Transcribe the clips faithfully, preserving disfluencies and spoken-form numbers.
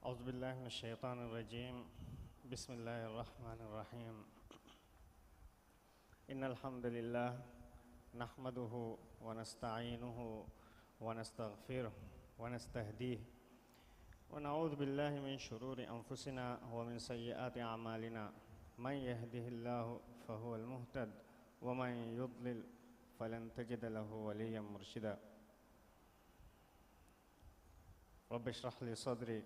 أعوذ بالله من الشيطان الرجيم. بسم الله الرحمن الرحيم. إن الحمد لله نحمده ونستعينه ونستغفره ونستهديه، ونعوذ بالله من شرور أنفسنا ومن سيئات أعمالنا. من يهده الله فهو المهتد، ومن يضلل فلن تجد له وليا مرشدا. رب اشرح لي صدري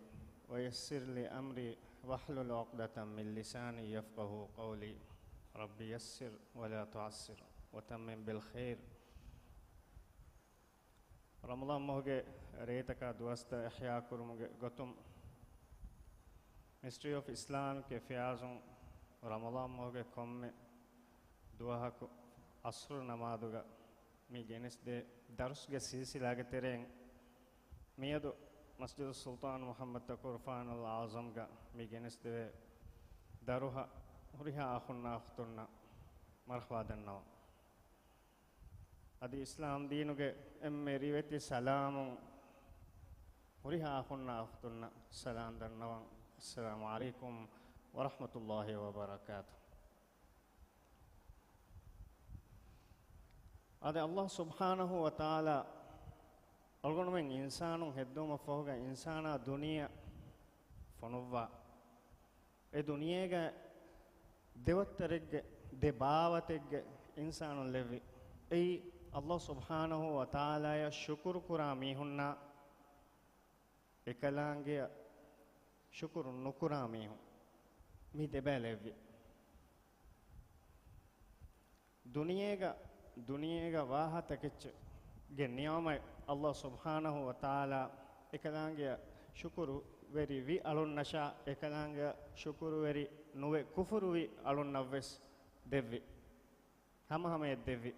ويسر لي أمري واحلل عقدة من لساني يفقهوا قولي. رب يسر ولا تعسر وتمم بالخير. ރަމަޟާން މަހުގެ ރޭތަކާ ދުވަސްތައް އިޙްޔާކުރުމުގެ ގޮތުން، މިނިސްޓްރީ އޮފް އިސްލާމިކް އެފެއާޒުން ރަމަޟާން މަހުގެ ކޮންމެ ދުވަހަކު އަސްރު ނަމާދުގަ މި ގެނެސްދޭ ދަރުސްގެ ސިލްސިލާގެ ތެރެއިން، މިއަދު މަސްޖިދު ސުލްޠާން މުޙައްމަދު ތަކުރުފާނުލް އަޢުޡަމްގަ މި ގެނެސްދެވޭ ދަރުހަށް ހުރިހާ އަޚުންނާ އުޚްތުންނަށް މަރްޙަބާ ދަންނަވަން. އަދި އިސްލާމް ދީނުގެ އެންމެ ރިވެތި ސަލާމުން ހުރިހާ އަޚުންނާ އުޚްތުންނަށް ސަލާމް ދަންނަވަން. އައްސަލާމު ޢަލައިކުމް ވަރަޙްމަތުﷲި ވަބަރަކާތުހު. އާދެ، ﷲ ސުބްޙާނަހޫ ވަތަޢާލާ އަޅުގަނޑުމެން އިންސާނުން ހެއްދުމަށް ފަހުގަ އިންސާނާ ދުނިޔެއަށް ފޮނުއްވާ، އެ ދުނިޔޭގަ ދެ ވައްތަރެއްގެ ދެ ބާވަތެއްގެ އިންސާނުން ލެއްވި. އެއީ، ﷲ ސުބްޙާނަހޫ ވަތަޢާލާޔަށް ޝުކުރު ކުރާ މީހުންނާ އެކަލާނގެއަށް ޝުކުރު ނުކުރާ މީހުން، މި ދެބައި ލެއްވި. ދުނިޔޭގަ، ދުނިޔޭގަ ވާހަކަ ތަކެއްޗެއްގެ ނިޢުމަތް ﷲ ސުބްޙާނަހޫ ވަތަޢާލާ އެކަލާނގެއަށް ޝުކުރުވެރިވި އަޅުންނަށާ، އެކަލާނގެއަށް ޝުކުރުވެރި ނުވެ ކުފުރުވި އަޅުންނަށްވެސް ދެއްވި. ހަމަހަމަޔަށް ދެއްވި.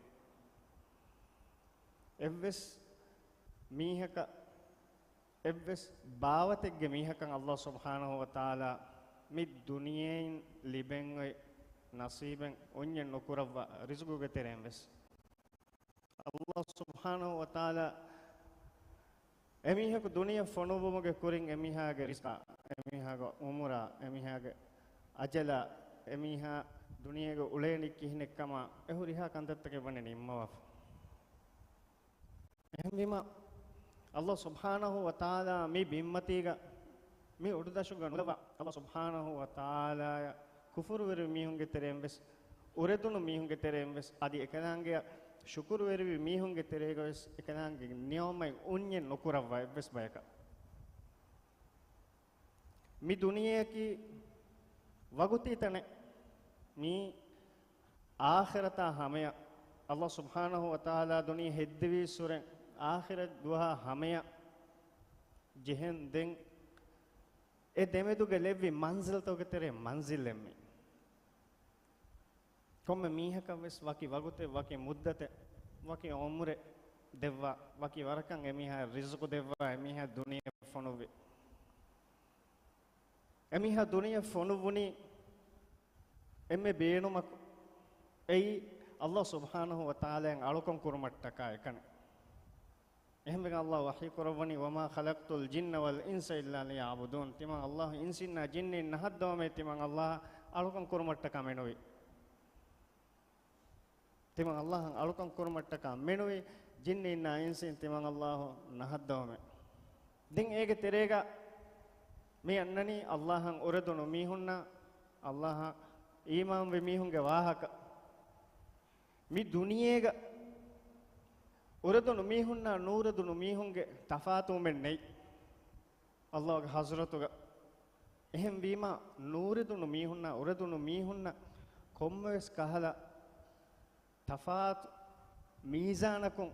އެއްވެސް މީހަކަށް، އެއްވެސް ބާވަތެއްގެ މީހަކަށް ﷲ ސުބްޙާނަހޫ ވަތަޢާލާ މި ދުނިޔެއިން ލިބެން އޮތް ނަސީބެއް އުންޏެއް ނުކުރައްވާ، ރިޒުގުގެ ތެރެއިން ވެސް. ﷲ ސުބްޙާނަހޫ ވަތަޢާލާ އެމީހަކު ދުނިޔެ ފޮނުއްވުމުގެ ކުރިން އެމީހާގެ ރިޒްޤާ، އެމީހާގެ އުމުރާ، އެމީހާގެ އަޖަލާ، އެމީހާ ދުނިޔޭގަ އުޅޭނީ ކިހިނެއްކަމާ، އެ ހުރިހާ ކަންތައްތަކެއް ވަނީ ނިންމަވާފަ. އެހެންވީމަ، ﷲ ސުބްޙާނަހޫ ވަތަޢާލާ މި ބިންމަތީގަ މި އުޑުދަށުގަ ނުލައްވާ، ﷲ ސުބްޙާނަހޫ ވަތަޢާލާޔަށް ކުފުރުވެރި މީހުންގެ ތެރެއިން ވެސް، އުރެދުނު މީހުންގެ ތެރެއިން ވެސް، އަދި އެކަލާނގެއަށް ޝުކުރުވެރިވި މީހުންގެ ތެރޭގަ ވެސް އެކަލާނގެ ނިޢުމަތް އުންޏެއް ނުކުރައްވާ އެއްވެސް ބަޔަކަށް. މި ދުނިޔެއަކީ ވަގުތީ ތަނެއް. މީ އާޚިރަތާ ހަމަޔަށް، ﷲ ސުބްޙާނަހޫ ވަތަޢާލާ ދުނިޔެ ހެއްދެވީއްސުރެ އާޚިރަތް ދުވަހާ ހަމަޔަށް ޖެހެން ދެން، އެ ދެމެދުގެ ލެއްވި މަންޒިލްތަކުގެ ތެރޭ މަންޒިލެއް މީ. ކޮންމެ މީހަކަށް ވެސް ވަކި ވަގުތެއް، ވަކި މުއްދަތެއް، ވަކި އުމުރެއް ދެއްވާ، ވަކި ވަރަކަށް އެމީހާ ރިޒުޤު ދެއްވާ، އެމީހާ ދުނިޔެ ފޮނުއްވި. އެމީހާ ދުނިޔެ ފޮނުއްވުނީ އެންމެ ބޭނުމަކު. އެއީ، ﷲ ސުބްޙާނަހޫ ވަތަޢާލާއަށް އަޅުކަން ކުރުމަށްޓަކާ އެކަނި. އެހެންވެގެން ﷲ ވަޙީ ކުރައްވަނީ، "وما خلقت الجن والإنس إلا ليعبدون." ތިމަން ﷲ އިންސިންނާ ޖިންނިން ނަހައްދަވަމޭ ތިމަން ﷲ އަށް އަޅުކަން ކުރުމަށްޓަކާ މެނުވީ. ތިމަން ﷲ އަށް އަޅުކަން ކުރުމަށްޓަކާ މެނުވީ، ޖިންނިންނާ އިންސިން ތިމަން ﷲ ނަހައްދަވަމޭ. ދެން އޭގެ ތެރޭގަ މި އަންނަނީ ﷲ އަށް އުރެދުނު މީހުންނާ، ﷲ އަށް އީމާންވި މީހުންގެ ވާހަކަ. މި ދުނިޔޭގަ އުރެދުނު މީހުންނާ ނޫރެދުނު މީހުންގެ ތަފާތުވުމެއް ނެތް ﷲގެ ޙަޟްރަތުގަ. އެހެންވީމާ، ނޫރެދުނު މީހުންނާ އުރެދުނު މީހުންނަށް ކޮންމެވެސް ކަހަލަ ތަފާތު މީޒާނަކުން،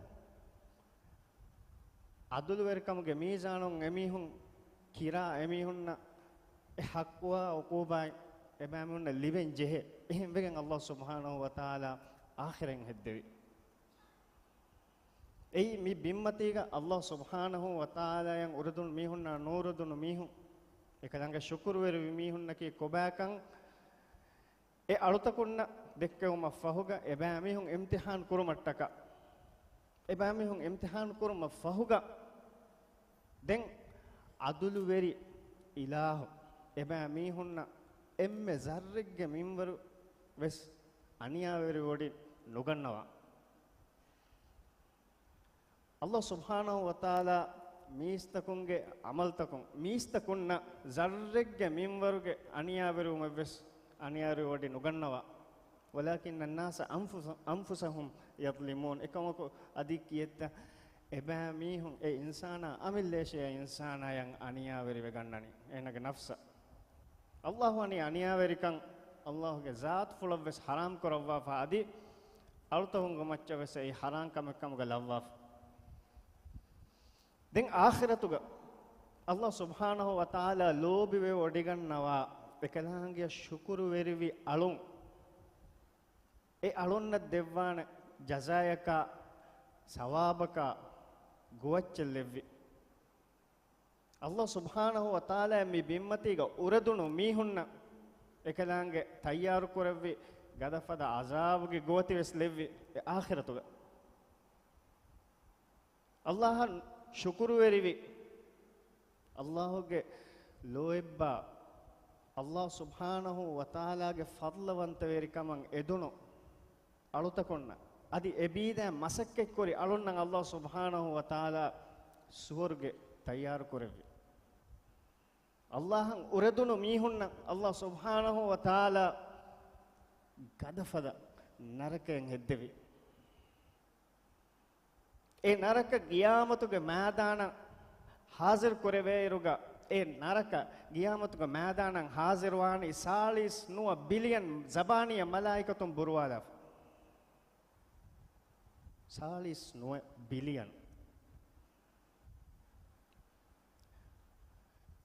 ޢަދުލުވެރިކަމުގެ މީޒާނުން އެމީހުން ކިރާ، އެމީހުންނަށް އެ ޙައްޤުވާ ޢުޤޫބާތް އެބައިމީހުންނަށް ލިބެން ޖެހޭ. އެހެންވެގެން ﷲ ސުބްޙާނަހޫ ވަތަޢާލާ އާޚިރަތް ހެއްދެވި. އެއީ، މި ބިންމަތީގަ ﷲ ސުބްޙާނަހޫ ވަތަޢާލާއަށް އުރެދުނު މީހުންނާ ނޫރެދުނު މީހުން، އެކަލާނގެ ޝުކުރުވެރިވި މީހުންނަކީ ކޮބާކަން އެ އަޅުތަކުންނަށް ދެއްކެވުމަށް ފަހުގަ، އެބައިމީހުން އިމްތިޙާން ކުރުމަށްޓަކާ، އެބައިމީހުން އިމްތިޙާން ކުރުމަށް ފަހުގަ، ދެން ޢަދުލުވެރި އިލާހު އެބައިމީހުންނަށް އެންމެ ޒައްރެއްގެ މިންވަރު ވެސް އަނިޔާވެރިވޮޑި ނުގަންނަވާ. އައްލާހު ސުބްޙާނަހު ވަތަޢާލާ މީސްތަކުންގެ ޢަމަލުތަކުން މީސްތަކުންނަށް ޒައްރެއްގެ މިންވަރުގެ އަނިޔާވެރިވުމެއްވެސް އަނިޔާވެރިވޮޑި ނުގަންނަވާ. وَلَٰكِنَّ النَّاسَ أَنفُسَ-، أَنفُسَهُمْ يَظْلِمُونَ. އެކަމަކު އަދި ކިއެއްތަ އެބައިމީހުން އެ އިންސާނާ އަމިއްލައިށޭ އިންސާނާޔަށް އަނިޔާވެރިވެގަންނަނީ އޭނަގެ ނަފްސަށް. އައްލާހު ވަނީ އަނިޔާވެރިކަން އައްލާހުގެ ޒާތުފުޅަށްވެސް ޙަރާމް ކުރައްވާފަ އަދި އަޅުތަކުންގެ މައްޗަށްވެސް އެއީ ޙަރާމް ކަމެއް ކަމުގަ ލައްވާފަ. ދެން އާޚިރަތުގަ އައްލާހު ސުބްޙާނަހު ވަތަޢާލާ ލޯބިވެވޮޑިގަންނަވާ އެކަލާނގެއަށް ޝުކުރުވެރިވި އަޅުން އެ އަޅުންނަށް ދެއްވާނެ ޖަޒާޔަކާ، ސަވާބަކާ، ގުވައްޗެއް ލެއްވި. އައްލާހު ސުބްޙާނަހު ވަތަޢާލާ މި ބިންމަތީގަ އުރެދުނު މީހުންނަށް އެކަލާނގެ ތައްޔާރު ކުރެއްވި ގަދަފަދަ ޢަޒާބުގެ ގޯތިވެސް ލެއްވި އެ އާޚިރަތުގަ. އައްލާހަށް ޝުކުރުވެރިވި، އައްލާހުގެ ލޯތްބާ، އައްލާހު ސުބްޙާނަހު ވަތަޢާލާގެ ފަޟްލަވަންތަވެރިކަމަށް އެދުނު އަޅުތަކުންނަށް، އަދި އެބީދައި މަސައްކަތްކުރި އަޅުންނަށް އައްލާހު ސުބްޙާނަހު ވަތަޢާލާ ސުވަރުގެ ތައްޔާރު ކުރެއްވި. އައްލާހަށް އުރެދުނު މީހުންނަށް އައްލާހު ސުބްޙާނަހު ވަތަޢާލާ ގަދަފަދަ ނަރަކައެއް ހެއްދެވި. އެ ނަރަކަ ގިޔާމަތުގެ މައިދާނަށް ޙާޟިރު ކުރެވޭއިރުގަ، އެ ނަރަކަ ގިޔާމަތުގެ މައިދާނަށް ޙާޟިރުވާނީ ސާޅީސް ނުވަ ބިލިއަން ޒަބާނީއަށް މަލާއިކަތުން ބުރުވާލާފަ. ސާޅީސް ނުވަ ބިލިއަން.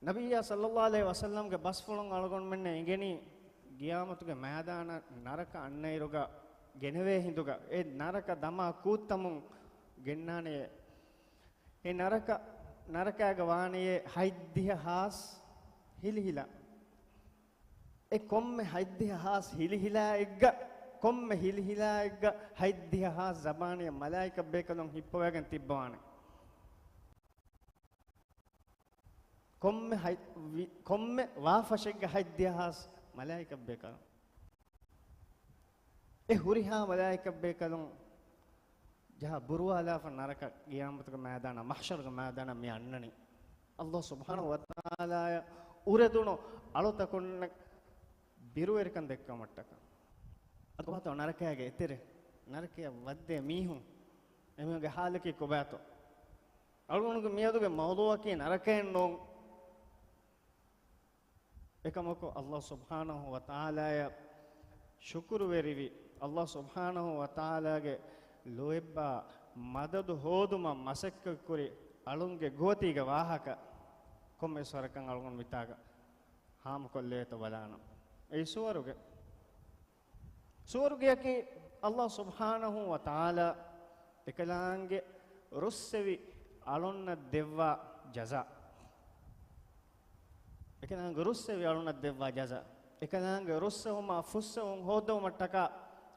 ނަބިއްޔާ ޞައްލައްލާހު ޢަލައިހި ވަސައްލަމްގެ ބަސްފުޅުން އަޅުގަނޑުމެންނަށް އެނގެނީ، ގިޔާމަތުގެ މައިދާނަށް ނަރަކަ އަންނައިރުގަ ގެނެވޭ ހިނދުގަ، އެ ނަރަކަ ދަމާ ކޫއްތަމުން ގެންނާނެޔޭ. އެ ނަރަކަ، ނަރަކައިގަ ވާނެޔޭ ހަތްދިހަ ހާސް ހިލިހިލާ. އެ ކޮންމެ ހަތްދިހަ ހާސް ހިލިހިލާއެއްގަ، ކޮންމެ ހިލިހިލާއެއްގަ ހަތްދިހަ ހާސް ޒަބާނީއަށް މަލާއިކަ ބޭކަލުން ހިއްޕަވައިގެން ތިއްބަވާނެ. ކޮންމެ ހަތް-، ވި-، ކޮންމެ ވާފަށެއްގަ ހަތްދިހަ ހާސް މަލާއިކަ ބޭކަލުން. އެ ހުރިހާ މަލާއިކަ ބޭކަލުން ޖަހާ ބުރުވާލާފަ ނަރަކަ ގިޔާމަތުގެ މައިދާނަށް، މަޙްޝަރުގެ މައިދާނަށް މި އަންނަނީ. އައްލާހު ސުބްޙާނަހު ވަތަޢާލާއަށް އުރެދުނު އަޅުތަކުންނަށް ބިރުވެރިކަން ދެއްކުމަށްޓަކާ. އަދި ކޮބާތޯ ނަރަކައިގެ އެތެރެ؟ ނަރަކަޔަށް ވައްދޭ މީހުން. އެމީހުންގެ ޙާލަކީ ކޮބާތޯ؟ އަޅުގަނޑުގެ މިއަދުގެ މައުޟޫޢަކީ ނަރަކައެއް ނޫން. އެކަމަކު، އައްލާހު ސުބްޙާނަހު ވަތަޢާލާއަށް ޝުކުރުވެރިވި، އައްލާހު ސުބްޙާނަހު ވަތަޢާލާގެ ލޯތްބާ މަދަދު ހޯދުމަށް މަސައްކަތްކުރި އަޅުންގެ ގޯތީގެ ވާހަކަ ކޮންމެވެސް ވަރަކަށް އަޅުގަނޑު މިތާގަ ހާމަކޮށްލޭތޯ ބަލާނަން. އެއީ ސުވަރުގެ. ސުވަރުގެއަކީ އައްލާހު ސުބްޙާނަހު ވަތަޢާލާ އެކަލާނގެ ރުއްސެވި އަޅުންނަށް ދެއްވާ ޖަޒާ. އެކަލާނގެ ރުއްސެވި އަޅުންނަށް ދެއްވާ ޖަޒާ. އެކަލާނގެ ރުއްސެވުމާ ފުއްސެވުން ހޯއްދެވުމަށްޓަކާ،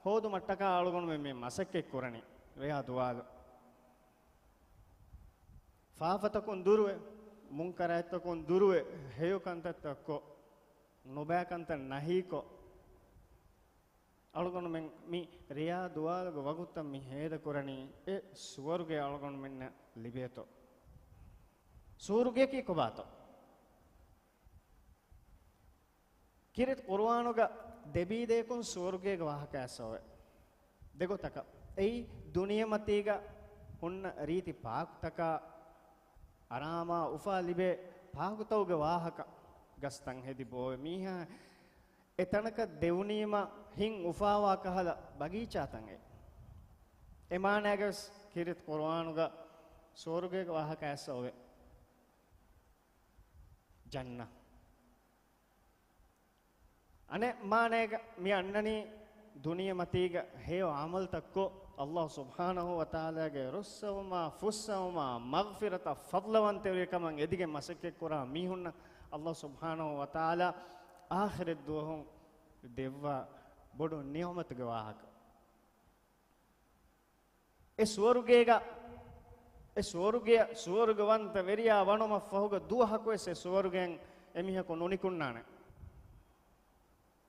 ހޯދުމަށްޓަކާ އަޅުގަނޑުމެން މި މަސައްކަތް ކުރަނީ ރެޔާ ދުވާލު. ފާފަތަކުން ދުރުވެ، މުންކަރާތްތަކުން ދުރުވެ، ހެޔޮ ކަންތައްތައް ކޮށް، ނުބައި ކަންތައް ނަހީކޮށް، އަޅުގަނޑުމެން މި ރެޔާ ދުވާލުގެ ވަގުތަށް މި ހޭދަކުރަނީ އެ ސުވަރުގެ އަޅުގަނޑުމެންނަށް ލިބޭތޯ؟ ސުވަރުގެއަކީ ކޮބާތޯ؟ ކީރިތި ޤުރުއާނުގަ ދެބީދަޔަކުން ސުވަރުގޭގެ ވާހަކަ އައްސަވެ. ދެގޮތަކަށް. އެއީ ދުނިޔެމަތީގަ ހުންނަ ރީތި ޕާކުތަކާ، އަރާމާ އުފާ ލިބޭ ޕާކުތަކުގެ ވާހަކަ. ގަސްތައް ހެދި ބޯވެ މީހާ އެ ތަނަކަށް ދެވުނީމަ ހިތް އުފާވާ ކަހަލަ ބަގީޗާތައް އެ. އެ މާނައިގަވެސް ކީރިތި ޤުރުއާނުގަ ސުވަރުގޭގެ ވާހަކަ އައްސަވެ. ޖަންނަ. އަނެއް މާނައިގަ މި އަންނަނީ ދުނިޔެމަތީގަ ހެޔޮ ޢަމަލުތައްކޮށް، އައްލާހު ސުބްޙާނަހު ވަތަޢާލާގެ ރުއްސެވުމާ ފުއްސެވުމާ މަޣްފިރަތަށް ފަޟްލަވަންތެރިކަމަށް އެދިގެން މަސައްކަތްކުރާ މީހުންނަށް އައްލާހު ސުބްޙާނަހު ވަތަޢާލާ އާޚިރަތްދުވަހު ދެއްވާ ބޮޑު ނިޢުމަތުގެ ވާހަކަ. އެ ސުވަރުގޭގަ، އެ ސުވަރުގެ، ސުވަރުގަވަންތަ ވެރިޔާ ވަނުމަށްފަހުގަ ދުވަހަކުވެސް އެ ސުވަރުގެން އެމީހަކު ނުނިކުންނާނެ.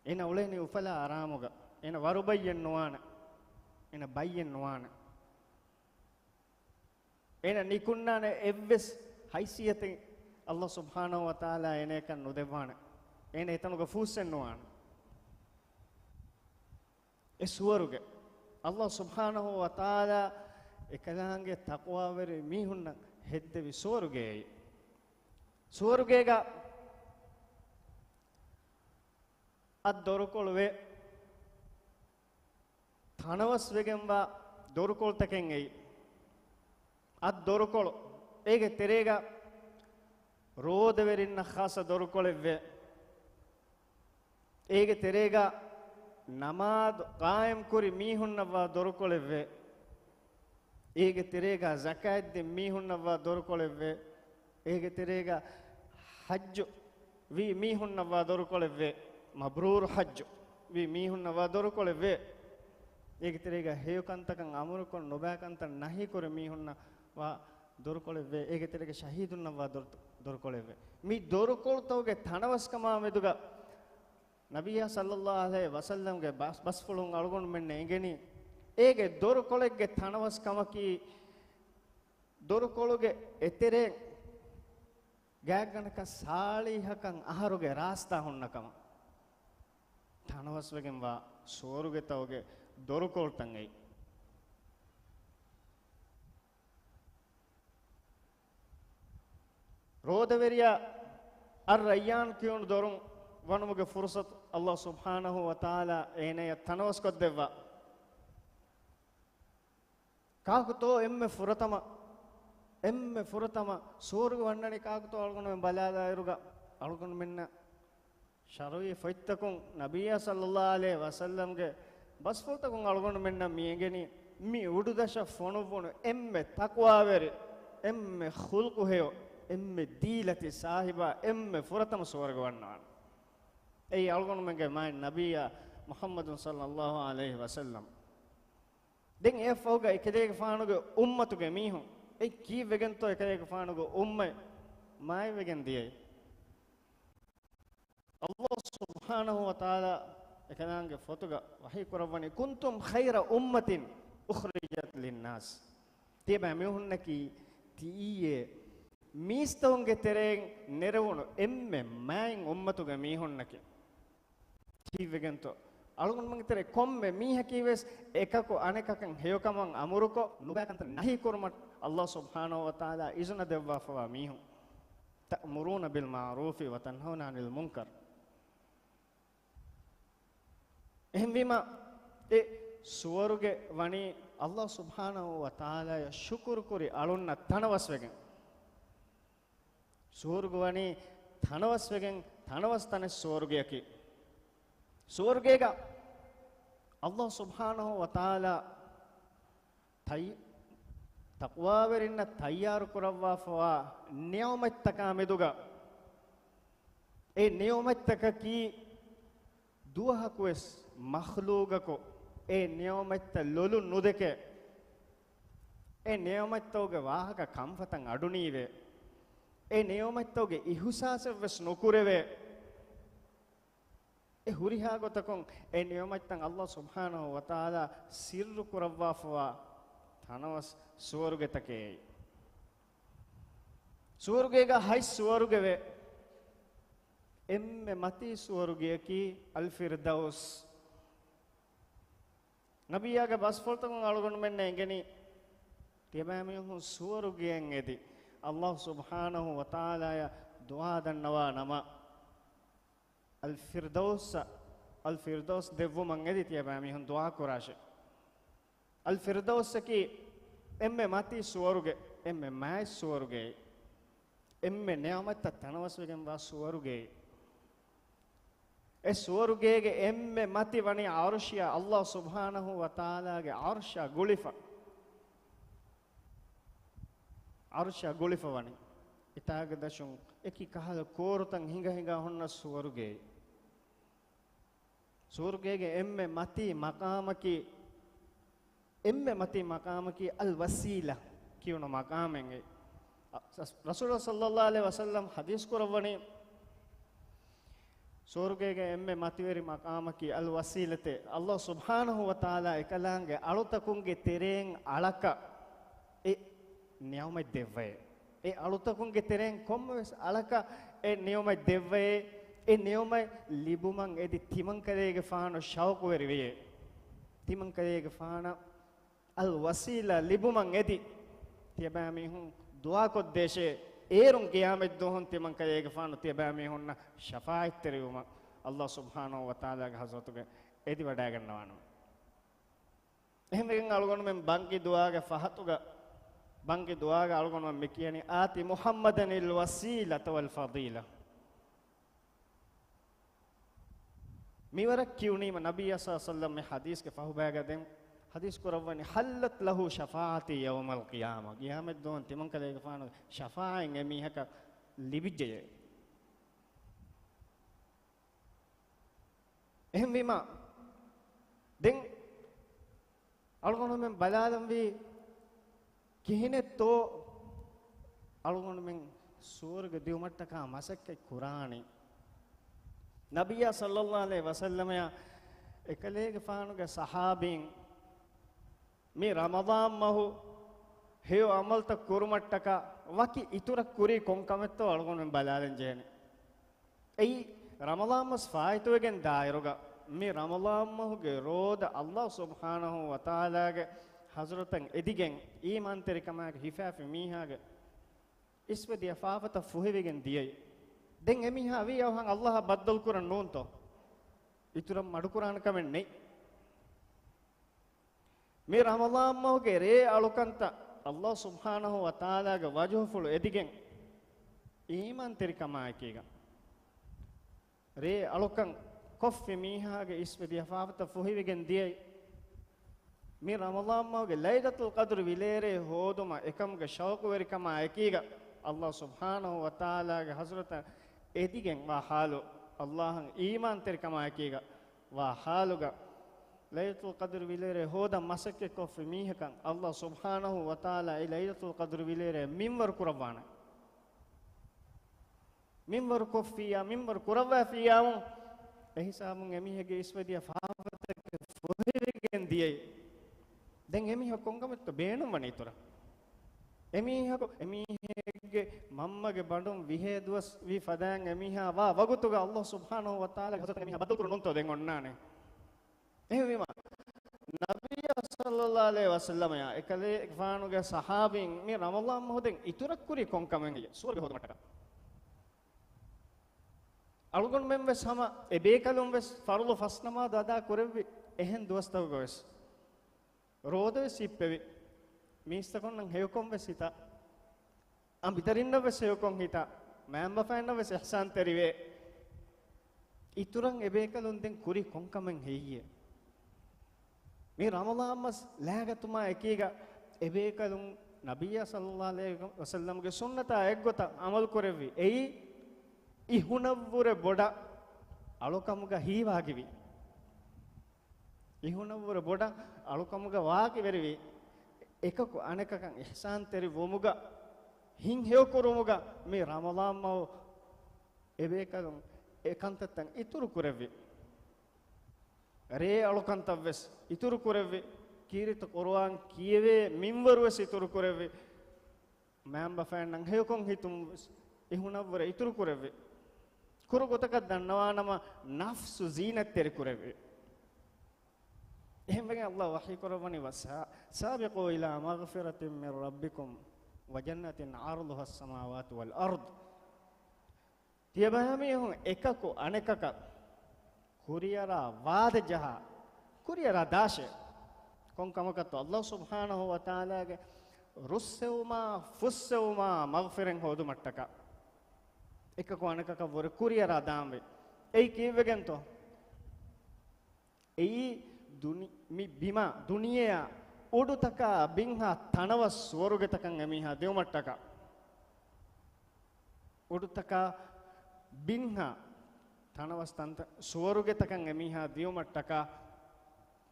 އޭނަ އުޅޭނީ އުފަލާ އަރާމުގަ. އޭނަ ވަރުބައްޔެއް ނުވާނެ. އޭނަ ބައްޔެއް ނުވާނެ. އޭނަ ނިކުންނާނެ އެއްވެސް ހައިސިއްޔަތެއް އައްލާހު ސުބްޙާނަހު ވަތަޢާލާ އޭނަޔަކަށް ނުދެއްވާނެ. އޭނަ އެތަނުގަ ފޫއްސެއް ނުވާނެ. އެ ސުވަރުގެ، އައްލާހު ސުބްޙާނަހު ވަތަޢާލާ އެކަލާނގެ ތަޤްވާވެރި މީހުންނަށް ހެއްދެވި ސުވަރުގެއެއް. ސުވަރުގޭގަ އަށް ދޮރުކޮޅު ވޭ. ތަނަވަސްވެގެންވާ ދޮރުކޮޅުތަކެއް އެއީ. އަށް ދޮރުކޮޅު. އޭގެ ތެރޭގަ ރޯދަވެރިންނަށް ޚާއްޞަ ދޮރުކޮޅެއްވޭ. އޭގެ ތެރޭގަ ނަމާދު ޤާއިމްކުރި މީހުންނަށްވާ ދޮރުކޮޅެއްވޭ. އޭގެ ތެރޭގަ ޒަކާތްދިން މީހުންނަށްވާ ދޮރުކޮޅެއްވޭ. އޭގެ ތެރޭގަ ޙައްޖު ވީ މީހުންނަށްވާ ދޮރުކޮޅެއްވޭ. މަބްރޫރު ޙައްޖު ވީ މީހުންނަށްވާ ދޮރުކޮޅެއްވޭ. އޭގެ ތެރޭގަ ހެޔޮ ކަންތަކަށް އަމުރުކޮށް، ނުބައި ކަންތައް ނަހީކުރި މީހުންނަށްވާ ދޮރުކޮޅެއްވޭ. އޭގެ ތެރޭގަ ޝަހީދުންނަށްވާ ދޮރު-، ދޮރުކޮޅެއްވޭ. މި ދޮރުކޮޅުތަކުގެ ތަނަވަސްކަމާ މެދުގަ ނަބިއްޔާ ޞައްލައްލާހު ޢަލައިހި ވަސައްލަމްގެ ބަސް-، ބަސްފުޅުން އަޅުގަނޑުމެންނަށް އެނގެނީ، އޭގެ ދޮރުކޮޅެއްގެ ތަނަވަސްކަމަކީ، ދޮރުކޮޅުގެ އެތެރޭ ގާތްގަނޑަކަށް ސާޅީހަކަށް އަހަރުގެ ރާސްތާ ހުންނަ ކަމަށް. ތަނަވަސްވެގެންވާ ސުވަރުގެތަކުގެ ދޮރުކޮޅުތައް އެއީ. ރޯދަވެރިޔާ އައްރައްޔާން ކިޔުނު ދޮރުން ވަނުމުގެ ފުރުޞަތު އައްލާހު ސުބްޙާނަހު ވަތަޢާލާ އޭނަޔަށް ތަނަވަސްކޮށްދެއްވާ. ކާކުތޯ އެންމެ ފުރަތަމަ، އެންމެ ފުރަތަމަ ސުވަރުގެ ވަންނަނީ ކާކުތޯ އަޅުގަނޑުމެން ބަލާލާއިރުގަ އަޅުގަނޑުމެންނަށް ޝަރުޢީ ފޮތްތަކުން، ނަބިއްޔާ ޞައްލައްލާހު ޢަލައިހި ވަސައްލަމްގެ ބަސްފުޅުތަކުން އަޅުގަނޑުމެންނަށް މި އެނގެނީ، މި އުޑުދަށަށް ފޮނުއްވުނު އެންމެ ތަޤްވާވެރި، އެންމެ ޚުލްޤު ހެޔޮ، އެންމެ ދީލަތި ސާހިބާ، އެންމެ ފުރަތަމަ ސުވަރުގެ ވަންނަވާނެ. އެއީ އަޅުގަނޑުމެންގެ މާތް ނަބިއްޔާ މުޙައްމަދު ޞައްލައްލާހު ޢަލައިހި ވަސައްލަމް. ދެން އެއަށްފަހުގަ އެކަލޭގެފާނުގެ އުއްމަތުގެ މީހުން، އެ ކީއްވެގެންތޯ އެކަލޭގެފާނުގެ އުއްމަތް މާތްވެގެން ދިޔައީ؟ އައްލާހު ސުބްޙާނަހު ވަތަޢާލާ އެކަލާނގެ ފޮތުގަ ވަޙީ ކުރައްވަނީ، "كنتم خير أمة أخرجت للناس." ތިޔަބައިމީހުންނަކީ ތިއީއޭ މީސްތަކުންގެ ތެރެއިން ނެރެވުނު އެންމެ މާތް އުއްމަތުގެ މީހުންނަކީ. ކީއްވެގެންތޯ؟ އަޅުގަނޑުމެންގެ ތެރޭ ކޮންމެ މީހަކީ ވެސް އެކަކު އަނެކަކަށް ހެޔޮކަމަށް އަމުރުކޮށް، ނުބައި ކަންތައް ނަހީ ކުރުމަށް އައްލާހު ސުބްޙާނަހު ވަތަޢާލާ އިޒުނަ ދެއްވާފަވާ މީހުން. تأمرون بالمعروف وتنهون عن المنكر. އެހެންވީމަ، އެ ސުވަރުގެ ވަނީ އައްލާހު ސުބްޙާނަހު ވަތަޢާލާޔަށް ޝުކުރުކުރި އަޅުންނަށް ތަނަވަސްވެގެން. ސުވަރުގެ ވަނީ ތަނަވަސްވެގެން، ތަނަވަސް ތަނެއް ސުވަރުގެއަކީ. ސުވަރުގޭގަ އައްލާހު ސުބްޙާނަހު ވަތަޢާލާ ތައް-، ތަޤްވާވެރިންނަށް ތައްޔާރު ކުރައްވާފަވާ ނިޢުމަތްތަކާ މެދުގަ، އެ ނިޢުމަތްތަކަކީ ދުވަހަކުވެސް މަޚްލޫގަކު އެ ނިޢުމަތްތައް ލޮލުން ނުދެކޭ. އެ ނިޢުމަތްތަކުގެ ވާހަކަ ކަންފަތަށް އަޑުނީވޭ. އެ ނިޢުމަތްތަކުގެ އިޙުސާސެއްވެސް ނުކުރެވޭ. އެ ހުރިހާ ގޮތަކުން އެ ނިޢުމަތްތައް އައްލާހު ސުބްޙާނަހު ވަތަޢާލާ ސިއްރު ކުރައްވާފަވާ ތަނަވަސް ސުވަރުގެތަކޭ. ސުވަރުގޭގަ ހަތް ސުވަރުގެވޭ. އެންމެ މަތީ ސުވަރުގެއަކީ އަލްފިރްދައުސް. ނަބިއްޔާގެ ބަސްފުޅުތަކުން އަޅުގަނޑުމެންނަށް އެނގެނީ، ތިޔަބައިމީހުން ސުވަރުގެއަށް އެދި، އައްލާހު ސުބްޙާނަހު ވަތަޢާލާޔަށް ދުޢާ ދަންނަވާ ނަމަ، އަލްފިރްދައުސް، އަލްފިރްދައުސް ދެއްވުމަށް އެދި ތިޔަބައިމީހުން ދުޢާ ކުރާށޭ. އަލްފިރްދައުސްއަކީ އެންމެ މަތީ ސުވަރުގެ، އެންމެ މާތް ސުވަރުގެ، އެންމެ ނިޢުމަތްތައް ތަނަވަސްވެގެންވާ ސުވަރުގެ. އެ ސުވަރުގޭގެ އެންމެ މަތި ވަނީ ޢަރުޝިއާ، އައްލާހު ސުބްޙާނަހު ވަތަޢާލާގެ ޢަރުޝާ ގުޅިފަ. ޢަރުޝާ ގުޅިފަ ވަނީ. އެތާގެ ދަށުން އެކި ކަހަލަ ކޯރުތައް ހިނގަ ހިނގާ ހުންނަ ސުވަރުގޭ. ސުވަރުގޭގެ އެންމެ މަތީ މަޤާމަކީ، އެންމެ މަތީ މަޤާމަކީ އަލް ވަސީލަ ކިޔުނު މަޤާމެއް. ރަސޫލު ޞައްލައްލާހު ޢަލައިހި ވަސައްލަމް ޙަދީޘް ކުރައްވަނީ، ސުވަރުގޭގެ އެންމެ މަތިވެރި މަޤާމަކީ އަލް ވަސީލަތޭ. އައްލާހު ސުބްޙާނަހު ވަތަޢާލާ އެކަލާނގެ އަޅުތަކުންގެ ތެރެއިން އަޅަކަށް އެ ނިޢުމަތް ދެއްވައޭ. އެ އަޅުތަކުންގެ ތެރެއިން ކޮންމެވެސް އަޅަކަށް އެ ނިޢުމަތް ދެއްވައޭ. އެ ނިޢުމަތް ލިބުމަށް އެދި ތިމަންކަލޭގެފާނު ޝައުޤުވެރިވެޔޭ. ތިމަންކަލޭގެފާނަށް އަލް ވަސީލާ ލިބުމަށް އެދި، ތިޔަބައިމީހުން ދުޢާކޮށްދޭށޭ. އޭރުން ޤިޔާމަތްދުވަހުން ތިމަންކަލޭގެފާނު ތިޔަބައިމީހުންނަށް ޝަފާޢަތްތެރިވުމަށް އައްލާހު ސުބްޙާނަހު ވަތަޢާލާގެ ޙަޟްރަތުގަ އެދިވަޑައިގަންނަވާނެ. އެހެންވެގެން އަޅުގަނޑުމެން ބަންގި ދުޢާގެ ފަހަތުގަ، ބަންގި ދުޢާގަ އަޅުގަނޑުމެން މި ކިޔަނީ، "آت محمدا الوسيلة والفضيلة." މިވަރަށް ކިޔުނީމަ ނަބިއްޔާ ޞައްލަﷲު ޢަލައިހި ވަސައްލަމް މި ޙަދީޘްގެ ފަހުބައިގަ ދެން ޙަދީޘް ކުރައްވަނީ، "حلت له شفاعتي يوم القيامة." ޤިޔާމަތްދުވަހުން ތިމަންކަލޭގެފާނުގެ ޝަފާޢަތް އެމީހަކަށް ލިބިއްޖެޔޭ. އެހެންވީމަ، ދެން އަޅުގަނޑުމެން ބަލާލަންވީ ކިހިނެއްތޯ އަޅުގަނޑުމެން ސުވަރުގެ ދިއުމަށްޓަކާ މަސައްކަތް ކުރާނީ. ނަބިއްޔާ ޞައްލަﷲު ޢަލައިހި ވަސައްލަމަޔާ އެކަލޭގެފާނުގެ ޞަޙާބީން މި ރަމަޟާން މަހު ހެޔޮ ޢަމަލުތައް ކުރުމަށްޓަކާ ވަކި އިތުރަށް ކުރީ ކޮންކަމެއްތޯ އަޅުގަނޑުމެން ބަލާލަން ޖެހެނީ. އެއީ، ރަމަޟާން މަސް ފާއިތުވެގެން ދާއިރުގަ، މި ރަމަޟާން މަހުގެ ރޯދަ އައްލާހު ސުބްޙާނަހު ވަތަޢާލާގެ ޙަޟްރަތަށް އެދިގެން، އީމާންތެރިކަމާއެކު ހިފާފި މީހާގެ އިސްވެ ދިޔަ ފާފަތައް ފުހެވިގެން ދިޔައީ. ދެން އެމީހާ ވީ އަވަހަށް އައްލާހަށް ބައްދަލު ކުރަން ނޫންތޯ؟ އިތުރަށް މަޑުކުރާނެ ކަމެއް ނެތް. މި ރަމަޟާން މަހުގެ ރޭ އަޅުކަންތައް އައްލާހު ސުބްޙާނަހު ވަތަޢާލާގެ ވަޖުހުފުޅު އެދިގެން، އީމާންތެރިކަމާއެކީގަ، ރޭ އަޅުކަން ކޮށްފި މީހާގެ އިސްވެ ދިޔަ ފާފަތައް ފުހެވިގެން ދިޔައީ. މި ރަމަޟާން މަހުގެ ލައިލަތުލް ޤަދްރު ވިލޭރޭ ހޯދުމަށް އެކަމުގެ ޝައުޤުވެރިކަމާ އެކީގަ، އައްލާހު ސުބްޙާނަހު ވަތަޢާލާގެ ޙަޟްރަތަށް އެދިގެން ވާ ޙާލު، އައްލާހަށް އީމާންތެރިކަމާ އެކީގަ ވާ ޙާލުގަ، ލައިލަތުލް ޤަދްރު ވިލޭރޭ ހޯދަން މަސައްކަތްކޮށްފި މީހަކަށް އައްލާހު ސުބްޙާނަހު ވަތަޢާލާ އެ ލައިލަތުލް ޤަދްރު ވިލޭރޭ މިންވަރު ކުރައްވާނެ. މިންވަރު ކޮށްފިއްޔާ، މިންވަރު ކުރައްވާފިއްޔާމު، އެހިސާބުން އެމީހެއްގެ އިސްވެ ދިޔަ ފާފަތަކެއް ފުހެވިގެން ދިޔައީ. ދެން އެމީހަކު ކޮންކަމެއްތޯ ބޭނުންވަނީ އިތުރަށް؟ އެމީހަކު، އެމީހެއްގެ މަންމަގެ ބަނޑުން ވިހޭ ދުވަސް ވި ފަދައިން އެމީހާ ވާ ވަގުތުގަ އައްލާހު ސުބްޙާނަހު ވަތަޢާލާގެ ޙަޟްރަތަށް އެމީހާ ބައްދަލުކުރުން ނޫންތޯ ދެން އޮންނާނެ؟ އެހެންވީމަ، ނަބިއްޔާ ޞައްލަﷲު ޢަލައިހި ވަސައްލަމަޔާ އެކަލޭގެފާނުގެ ޞަޙާބީން މި ރަމަޟާން މަހު ދެން އިތުރަށް ކުރީ ކޮންކަމެއް ހެއްޔޭ؟ ސުވަރުގެ ހޯދުމަށްޓަކާ. އަޅުގަނޑުމެން ވެސް ހަމަ އެބޭކަލުން ވެސް ފަރުޟު ފަސް ނަމާދު އަދާ ކުރެއްވި އެހެން ދުވަސްތަކުގަ ވެސް ރޯދަ ވެސް ހިއްޕެވި. މީސްތަކުންނަށް ހެޔޮކޮން ވެސް ހިތާ، އަނބިތަރިންނަށް ވެސް ހެޔޮކޮން ހިތާ، މައިންބަފައިންނަށް ވެސް އިޙްސާންތެރިވޭ. އިތުރަށް އެބޭކަލުން ދެން ކުރީ ކޮންކަމެއް ހެއްޔޭ؟ މި ރަމަޟާން މަސް ލާގަތުމާ އެކީގަ އެބޭކަލުން ނަބިއްޔާ ޞައްލަﷲު ޢަލައިހި ވަސައްލަމްގެ ސުންނަތާ އެއްގޮތަށް ޢަމަލު ކުރެއްވި. އެއީ، އިހުނަށްވުރެ ބޮޑަށް އަޅުކަމުގަ ހީވާގިވި. އިހުނަށްވުރެ ބޮޑަށް އަޅުކަމުގަ ވާގިވެރިވި. އެކަކު އަނެކަކަށް އިޙްސާންތެރި ވުމުގަ، ހިތް ހެޔޮކުރުމުގަ މި ރަމަޟާން މަހު އެބޭކަލުން އެކަންތައްތައް އިތުރު ކުރެއްވި. ރޭ އަޅުކަންތައް ވެސް އިތުރު ކުރެއްވި. ކީރިތި ޤުރުއާން ކިޔެވޭ މިންވަރު ވެސް އިތުރު ކުރެއްވި. މައިންބަފައިންނަށް ހެޔޮކޮން ހިތުން ވެސް އިހުނަށްވުރެ އިތުރު ކުރެއްވި. ކުރު ގޮތަކަށް ދަންނަވާނަމަ، ނަފްސު ޒީނަތްތެރި ކުރެއްވި. އެހެންވެގެން ﷲ ވަޙީ ކުރައްވަނީ، وسا-، سابقوا إلى مغفرة من ربكم وجنة عرضها السماوات والأرض. ތިޔަބައިމީހުން އެކަކު އަނެކަކަށް ކުރިއަރާ ވާދަ ޖަހާ، ކުރިއަރާ ދާށޭ. ކޮން ކަމަކަށްތޯ؟ ﷲ ސުބްޙާނަހު ވަތަޢާލާގެ ރުއްސެވުމާ، ފުއްސެވުމާ، މަޣްފިރަތް ހޯދުމަށްޓަކާ އެކަކު އަނެކަކަށް ވުރެ ކުރިއަރާ ދާންވީ. އެއީ ކީއްވެގެންތޯ؟ އެއީ ދުނި-، މި ބިމާ، ދުނިޔެއާ އުޑުތަކާ ބިންހާ ތަނަވަސް ސުވަރުގެތަކަށް އެމީހާ ދިއުމަށްޓަކާ. އުޑުތަކާ ބިންހާ ތަނަވަސް ތަންތަން ސުވަރުގެތަކަށް އެމީހާ ދިއުމަށްޓަކާ،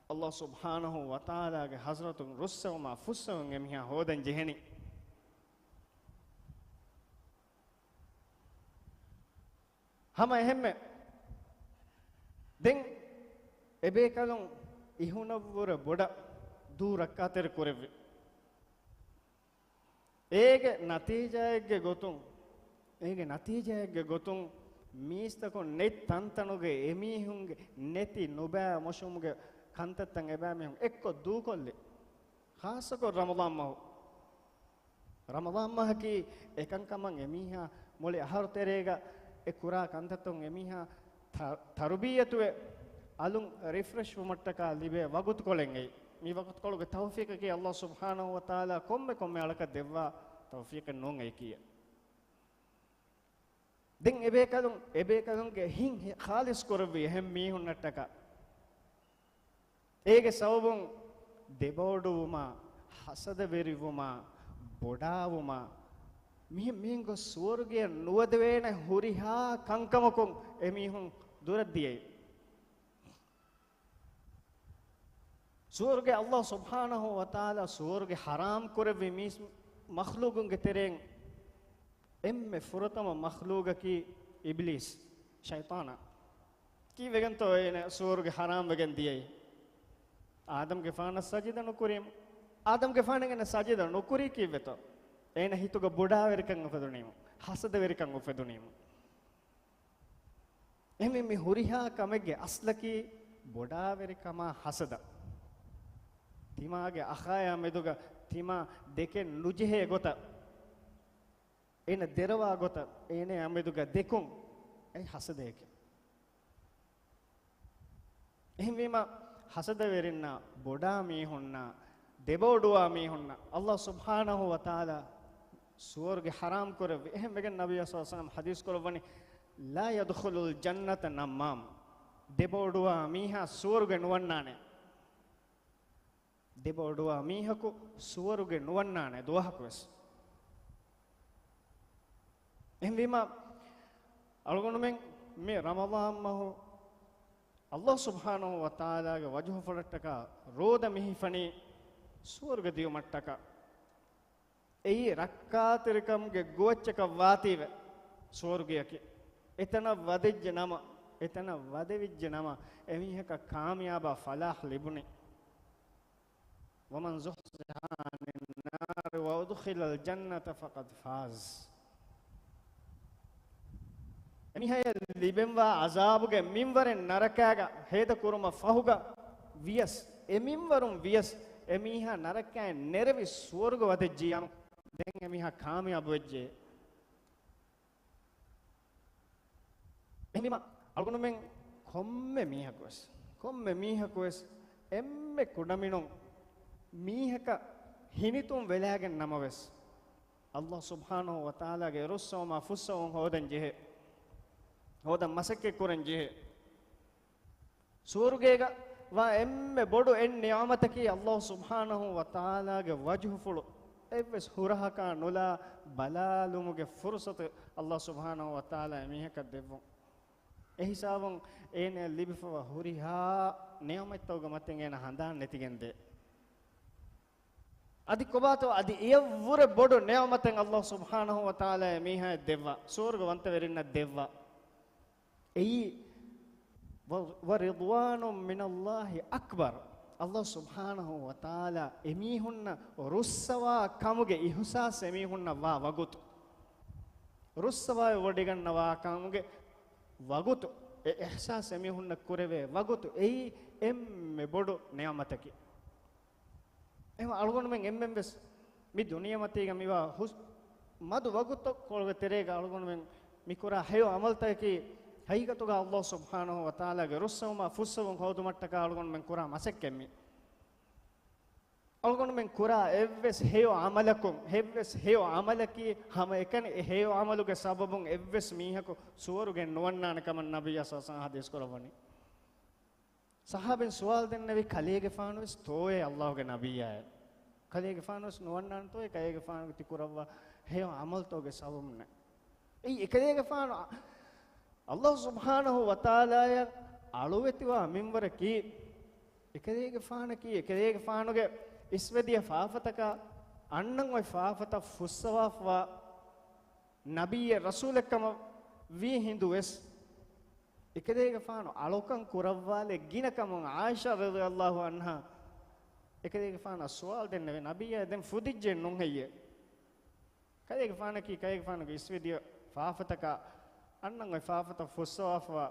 ﷲ ސުބްޙާނަހު ވަތަޢާލާގެ ޙަޟްރަތުން ރުއްސެވުމާ ފުއްސެވުން އެމީހާ ހޯދަން ޖެހެނީ. ހަމަ އެހެންމެ، ދެން އެބޭކަލުން އިހުނަށްވުރެ ބޮޑަށް ދޫ ރައްކާތެރި ކުރެއްވި. އޭގެ ނަތީޖާއެއްގެ ގޮތުން، އޭގެ ނަތީޖާއެއްގެ ގޮތުން މީސްތަކުން ނެތް ތަންތަނުގެ އެމީހުންގެ ނެތި ނުބައި މޮށުމުގެ ކަންތައްތައް އެބައިމީހުން އެއްކޮށް ދޫކޮށްލި. ޚާއްޞަކޮށް ރަމަޟާން މަހު. ރަމަޟާން މަހަކީ އެކަންކަމަށް އެމީހާ މުޅި އަހަރު ތެރޭގަ އެ ކުރާ ކަންތައްތައް އެމީހާ ތަ-، ތަރުބިއްޔަތުވެ އަލުން ރިފްރެޝް ވުމަށްޓަކާ ލިބޭ ވަގުތުކޮޅެއް އެއީ. މި ވަގުތުކޮޅުގެ ތައުފީޤަކީ އައްލާހު ސުބްޙާނަހު ވަތަޢާލާ ކޮންމެ ކޮންމެ އަޅަކަށް ދެއްވާ ތައުފީޤެއް ނޫން އެއީކީ. ދެން އެބޭކަލުން، އެބޭކަލުންގެ ހިތް ޚާލިޞް ކުރެއްވި އެހެން މީހުންނަށްޓަކާ އޭގެ ސަބަބުން ދެބައޮޑުވުމާ، ޙަސަދަވެރިވުމާ، ބޮޑާވުމާ، މިހެން މީހުން ގޮސް ސުވަރުގެއަށް ނުވަދެވޭނެ ހުރިހާ ކަންކަމަކުން އެމީހުން ދުރަށްދިޔައީ. ސުވަރުގެ އައްލާހު ސުބްޙާނަހު ވަތަޢާލާ ސުވަރުގެ ޙަރާމް ކުރެއްވި މީސް މަޚްލޫޤުންގެ ތެރެއިން އެންމެ ފުރަތަމަ މަޚްލޫޤަކީ އިބްލީސް، ޝައިޠާނާ. ކީއްވެގެންތޯ އޭނަ ސުވަރުގެ ޙަރާމް ވެގެން ދިޔައީ؟ އާދަމްގެފާނަށް ސަޖިދަ ނުކުރީމު. އާދަމްގެފާނަށް އޭނަ ސަޖިދަ ނުކުރީ ކީއްވެތޯ؟ އޭނަ ހިތުގަ ބޮޑާވެރިކަން އުފެދުނީމު، ޙަސަދަވެރިކަން އުފެދުނީމު. އެހެންވެ، މި ހުރިހާ ކަމެއްގެ އަސްލަކީ ބޮޑާވެރިކަމާ ޙަސަދަ. ތިމާގެ އަޚާޔާ މެދުގަ ތިމާ ދެކެން ނުޖެހޭ ގޮތަށް، އޭނަ ދެރަވާ ގޮތަށް އޭނަޔާ މެދުގަ ދެކުން އެއީ ޙަސަދަޔަކީ. އެހެންވީމަ، ޙަސަދަވެރިންނާ، ބޮޑާ މީހުންނާ، ދެބައޮޑުވާ މީހުންނަށް އައްލާހު ސުބްޙާނަހު ވަތަޢާލާ ސުވަރުގެ ޙަރާމް ކުރެއްވި. އެހެން ވެގެން ނަބިއްޔާ ޞައްލަﷲު ޢަލައިހި ވަސައްލަމަ ޙަދީޘް ކުރައްވަނީ، "لا يدخل الجنة نمام." ދެބައޮޑުވާ މީހާ ސުވަރުގެ ނުވަންނާނެ. ދެބައޮޑުވާ މީހަކު ސުވަރުގެ ނުވަންނާނެ ދުވަހަކުވެސް. އެހެންވީމަ، އަޅުގަނޑުމެން މި ރަމަޟާން މަހު އައްލާހު ސުބްޙާނަހު ވަތަޢާލާގެ ވަޖުހުފުޅަށްޓަކާ ރޯދަ މި ހިފަނީ ސުވަރުގެ ދިޔުމަށްޓަކާ. އެއީ ރައްކާތެރިކަމުގެ ގޮވައްޗަކަށް ވާތީވެ ސުވަރުގެއަކީ. އެތަނަށް ވަދެއްޖެ ނަމަ، އެތަނަށް ވަދެވިއްޖެ ނަމަ، އެމީހަކަށް ކާމިޔާބާ ފަލާޙް ލިބުނީ. ومن زحزح عن النار وأدخل الجنة فقد فاز. އެމީހާޔަށް ލިބެންވާ ޢަޒާބުގެ މިންވަރެއް ނަރަކާގަ ހޭދަކުރުމަށް ފަހުގަ ވިޔަސް، އެ މިންވަރުން ވިޔަސް، އެމީހާ ނަރަކާއިން ނެރެވި ސުވަރުގަ ވަދެއްޖެ ޔާމު. ދެން އެމީހާ ކާމިޔާބު ވެއްޖެ. އެހެންވީމަ، އަޅުގަނޑުމެން ކޮންމެ މީހަކުވެސް، ކޮންމެ މީހަކުވެސް އެންމެ ކުޑަމިނުން މީހަކަށް ހިނިތުން ވެލާގެން ނަމަވެސް، އައްލާހު ސުބްޙާނަހު ވަތަޢާލާގެ އިރުއްސަވުމާ ފުއްސަވުން ހޯދަން ޖެހޭ. ހޯދަން މަސައްކަތް ކުރަން ޖެހޭ. ސުވަރުގޭގަ ވާ އެންމެ ބޮޑު އެއް ނިޢުމަތަކީ އައްލާހު ސުބްޙާނަހު ވަތަޢާލާގެ ވަޖުހުފުޅު އެއްވެސް ހުރަހަކާ ނުލާ ބަލާލުމުގެ ފުރުޞަތު އައްލާހު ސުބްޙާނަހު ވަތަޢާލާ އެމީހަކަށް ދެއްވުން. އެހިސާބުން އޭނަޔަށް ލިބިފަވާ ހުރިހާ ނިޢުމަތްތަކުގެ މަތިން އޭނަ ހަނދާން ނެތިގެންދޭ. އަދި ކޮބާތޯ އަދި އެޔަށްވުރެ ބޮޑު ނިޢުމަތެއް އައްލާހު ސުބްޙާނަހު ވަތަޢާލާ އެމީހާޔަށް ދެއްވާ، ސުވަރުގެ ވަންތަވެރިންނަށް ދެއްވާ. އެއީ، ވަ-، ورضوان من الله أكبر. އައްލާހު ސުބްޙާނަހު ވަތަޢާލާ އެމީހުންނަށް ރުއްސަވާ ކަމުގެ އިޙްސާސް އެމީހުންނަށް ވާ ވަގުތު. ރުއްސަވާވެވޮޑިގަންނަވާ ކަމުގެ ވަގުތު، އެ އިޙްސާސް އެމީހުންނަށް ކުރެވޭ ވަގުތު އެއީ އެންމެ ބޮޑު ނިޢުމަތަކީ. އެހެން އަޅުގަނޑުމެން އެންމެން ވެސް މި ދުނިޔެމަތީގަ މިވާ ހުސް-، މަދު ވަގުތުކޮޅުގެ ތެރޭގަ އަޅުގަނޑުމެން މި ކުރާ ހެޔޮ ޢަމަލުތަކަކީ ހަގީގަތުގަ އައްލާހު ސުބްޙާނަހު ވަތަޢާލާގެ ރުއްސަވުމާ ފުއްސަވުން ހޯދުމަށްޓަކާ އަޅުގަނޑުމެން ކުރާ މަސައްކަތް މި. އަޅުގަނޑުމެން ކުރާ އެއްވެސް ހެޔޮ ޢަމަލަކުން، އެއްވެސް ހެޔޮ ޢަމަލަކީ ހަމައެކަނި އެ ހެޔޮ ޢަމަލުގެ ސަބަބުން އެއްވެސް މީހަކު ސުވަރުގެ ނުވަންނާނެ ކަމަށް ނަބިއްޔާ ޞައްލަﷲު ޢަލައިހި ވަސައްލަމަ ޙަދީޘް ކުރައްވަނީ. ޞަޙާބީން ސުވާލު ދެންނެވި، ކަލޭގެފާނުވެސް ތޯއޭ ﷲގެ ނަބިއްޔާއޭ؟ ކަލޭގެފާނުވެސް ނުވަންނާނެތޯއޭ ކަލޭގެފާނުގެ ތި ކުރައްވާ ހެޔޮ ޢަމަލުތަކުގެ ސަބަބުންނޭ؟ އެއީ އެކަލޭގެފާނު ﷲ ސުބްޙާނަހު ވަތަޢާލާއަށް އަޅުވެތިވާ މިންވަރަކީ، އެކަލޭގެފާނަކީ އެކަލޭގެފާނުގެ އިސްވެދިޔަ ފާފަތަކާ އަންނަން އޮތް ފާފަތައް ފުއްސަވާފަވާ ނަބިއްޔެއް ރަސޫލެއްކަމަށް ވީ ހިނދުވެސް، އެކަލޭގެފާނު އަޅުކަން ކުރައްވާލެއް ގިނަ ކަމުން ޢާއިޝާ ރަޟިޔަﷲ ޢަންހާ އެކަލޭގެފާނަށް ސުވާލު ދެންނެވި، ނަބިއްޔާ ދެން ފުދިއްޖެ ނޫން ހެއްޔޭ؟ ކަލޭގެފާނަކީ ކަލޭގެފާނުގެ އިސްވެދިޔަ ފާފަތަކާ އަންނަން އޮތް ފާފަތައް ފުއްސަވާފަވާ